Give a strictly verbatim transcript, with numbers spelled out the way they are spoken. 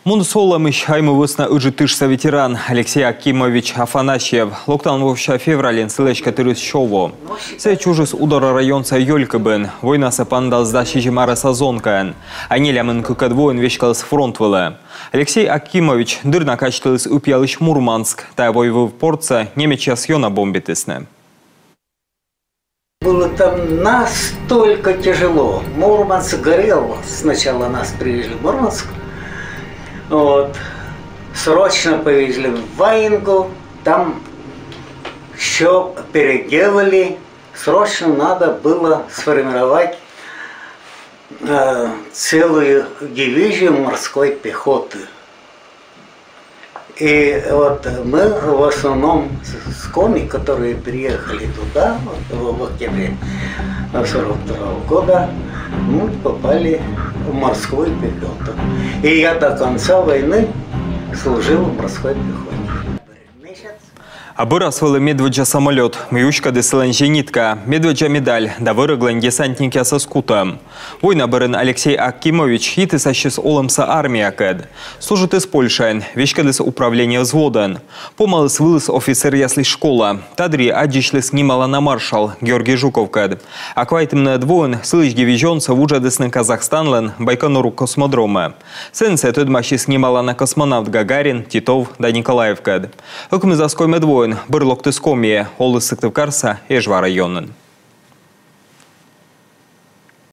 Муніс олӧмысь Айму вӧсна Ыджыд тышса ветеран Алексей Акимович Афанасьев. Локтан вося февральын сылы эськӧ тырис сё во. Сійӧ чужис Удора районса Ёлькыбын. Войнасӧ паныдаліс дас сизим арӧса зонкӧн. А нелямын кыкӧд воын веськаліс фронт вылӧ. Алексей Акимович дыр на казьтыліс ыпъялысь Мурманск. Тайӧ войвыв портсӧ немецъяс ёна бомбитісны. Было там настолько тяжело. Мурманск горел. Сначала нас привезли в Мурманск. Вот. Срочно повезли в Ваенгу. Там все переделали. Срочно надо было сформировать э, целую дивизию морской пехоты. И вот мы в основном с Коми, которые приехали туда вот, в октябре сорок второго года, мы попали в морскую пехоту. И я до конца войны служил в морской пехоте. А бӧрас вӧлі медводдза самолёт, мый уськӧдіс сылӧн зенитка, медводдза медаль да вӧрӧглӧн десантникъясӧс кутӧм. Война бӧрын Алексей Акимович йитіс ассьыс олӧмсӧ армиякӧд. Служитіс Польшаын, веськӧдіс управление взводӧн. Помаліс вылыс офицеръяслысь школа. Та дырйи аддзысьліс нималана маршал Георгий Жуковкӧд. А квайтымынӧд воын сылысь дивизионсӧ вуджӧдісны Казахстанлӧн Байконур космодромӧ. Сэн сійӧ тӧдмасис нималана космонавт Гагарин, Титов да Николаевкӧд. Ӧкмысдас коймӧд воын бӧр локтіс Комиӧ, оліс Сыктывкарса Эжва районын.